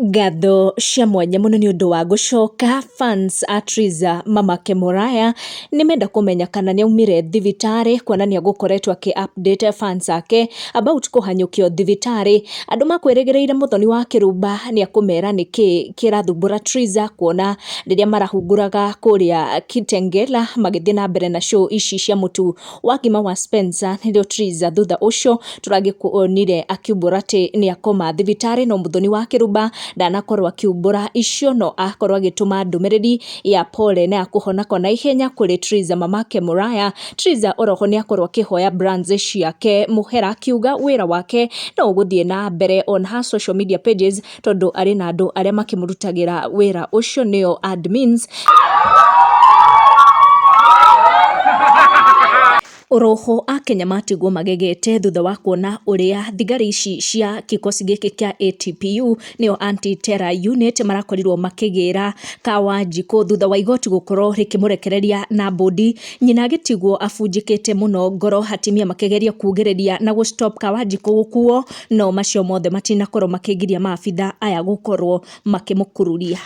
Ngatho cia mwanya mũno nĩ ũndũ wa gũcoka fans a Triza Mamake Muraya nĩ menda kũmenya kana nĩ aumire thibitarĩ kuona nĩ egũkoretwo akĩ update fans ake about kũhanyũkio thibitarĩ. Andũ makwĩrĩgĩrĩire Mũthoni wa Kĩrumba nĩ ekũmera nĩkĩ kĩrathumbũra Triza kuona rĩrĩa marahunguraga kũrĩa Kitengela magĩthiĩ na mbere na show ici cia mũtu wa ngima wa Spencer nĩrĩo Triza thutha ũcio tũragĩkuonire akiumbũra atĩ nĩ akoma thibitarĩ no Mũthoni wa Kĩrumba ndanakorwo akiumbũra icio no akorwo agĩtũma ndũmĩrĩri ya pole na ya kũhona kwa naihenya kũrĩ Triza mamake Muraya. Triza oroho nĩ akorwo akĩhoya brands ciake mũhera akiuga wĩra wake no ũgũthiĩ na mbere on her social media pages tondũ arĩ na andũ arĩa makĩmũrutagĩra wĩra ũcio nĩo admins. Oroho akenya matigwo magegete thutha wa kuona ũrĩa thigari ici cia kikosi gĩkĩ kĩa ATPU nĩo Anti Terror Unit marakorirwo makĩgĩra Kawanjikũ thutha wa igoti gũkorwo rĩkĩmũrekereria na mbũndi, nyina agĩtigwo abunjĩkĩte mũno ngoro, atumia makĩgeria kugĩrĩria na gũ stop Kawanjikũ gũkuo, no macio mothe matinakorwo makĩgiria maabitha aya gũkorwo makĩmũkururia.